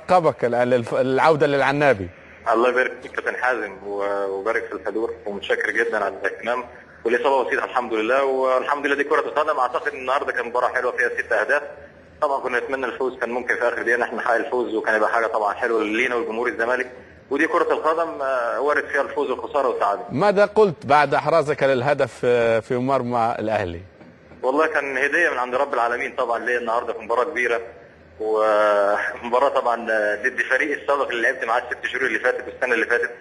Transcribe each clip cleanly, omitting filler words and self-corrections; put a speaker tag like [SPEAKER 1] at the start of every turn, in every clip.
[SPEAKER 1] نترقبك العودة للعنابي.
[SPEAKER 2] الله يبارك فيك كابتن حازم، وبارك في الحضور، ومتشكر جدا على الاهتمام. والاصابه بسيطة الحمد لله، والحمد لله دي كره القدم. اعتقد النهارده كان مباراة حلوة فيها 6 اهداف. طبعا كنا نتمنى الفوز، كان ممكن في اخر دقيقة احنا نحقق الفوز، وكان يبقى حاجة طبعا حلوة لينا والجمهور الزمالك. ودي كره القدم، وارد فيها الفوز والخسارة والتعادل.
[SPEAKER 1] ماذا قلت بعد احرازك للهدف في مرمى الاهلي؟
[SPEAKER 2] والله كان هديه من عند رب العالمين طبعا ليا النهارده في مباراة كبيرة، ومباراة طبعا ضد فريق السابق اللي لعبت معاه ال6 شهور اللي فاتت والسنة اللي فاتت.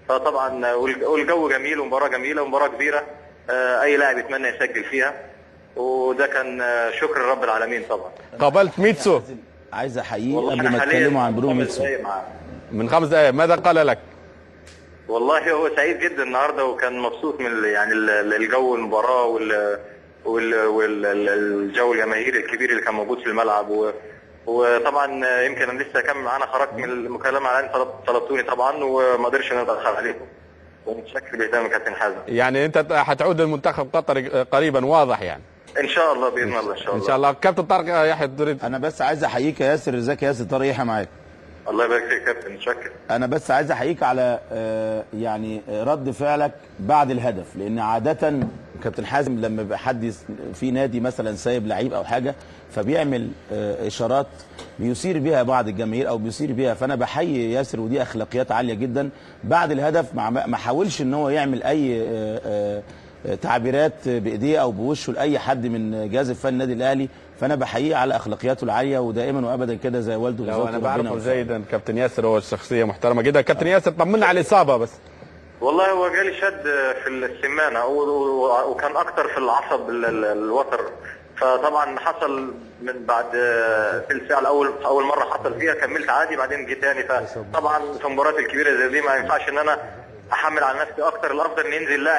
[SPEAKER 2] فطبعا والجو جميل ومباراة جميلة ومباراة كبيرة، اي لاعب يتمنى يسجل فيها، وده كان شكر رب العالمين طبعا.
[SPEAKER 1] قابلت ميتسو؟
[SPEAKER 3] عايز احييه قبل ما اتكلموا عن برونو ميتسو.
[SPEAKER 1] من 5 دقائق، ماذا قال لك؟
[SPEAKER 2] والله هو سعيد جدا النهارده، وكان مبسوط من يعني الجو المباراة والجو الجماهيري الكبير اللي كان موجود في الملعب. وطبعا يمكن انا لسه كان معانا، خرجت من المكالمة على طلبتوني طبعا وما قدرش ان انا اتاخر عليكم، ومتشكر باهتمامك كابتن حازم.
[SPEAKER 1] يعني انت هتعود للمنتخب قطر قريبا، واضح يعني؟
[SPEAKER 2] ان شاء الله باذن الله. ان شاء الله
[SPEAKER 1] ان شاء الله. كابتن طارق يحيى تريد؟
[SPEAKER 3] انا بس عايز احييك يا ياسر. ازيك يا ياسر؟ طارق يحيى معاك.
[SPEAKER 2] الله يبارك فيك يا كابتن، متشكر.
[SPEAKER 3] انا بس عايز احييك على يعني رد فعلك بعد الهدف، لان عادة كابتن حازم لما بيبقى حد في نادي مثلا سايب لعيب او حاجة فبيعمل اشارات بيثير بيها بعض الجماهير او بيثير بيها، فانا بحيي ياسر ودي اخلاقيات عالية جدا. بعد الهدف ما حاولش ان هو يعمل اي تعبيرات بايديه او بوشه لاي حد من جهاز الفني النادي الاهلي، فانا بحييه على اخلاقياته العالية، ودائما وابدا كده زي والده بالظبط.
[SPEAKER 1] انا بعرفه جيدا كابتن ياسر، هو شخصية محترمه جدا. كابتن ياسر طمنا على الاصابة بس.
[SPEAKER 2] والله هو جالي شد في السمانه وكان اكتر في العصب الوتر، فطبعا حصل من بعد ثلث ساعة الاول اول مرة حصل فيها، كملت عادي، بعدين جه تاني. فطبعا في المباريات الكبيرة زي دي ما ينفعش ان انا احمل على نفسي اكتر، الافضل ان ينزل لاعب.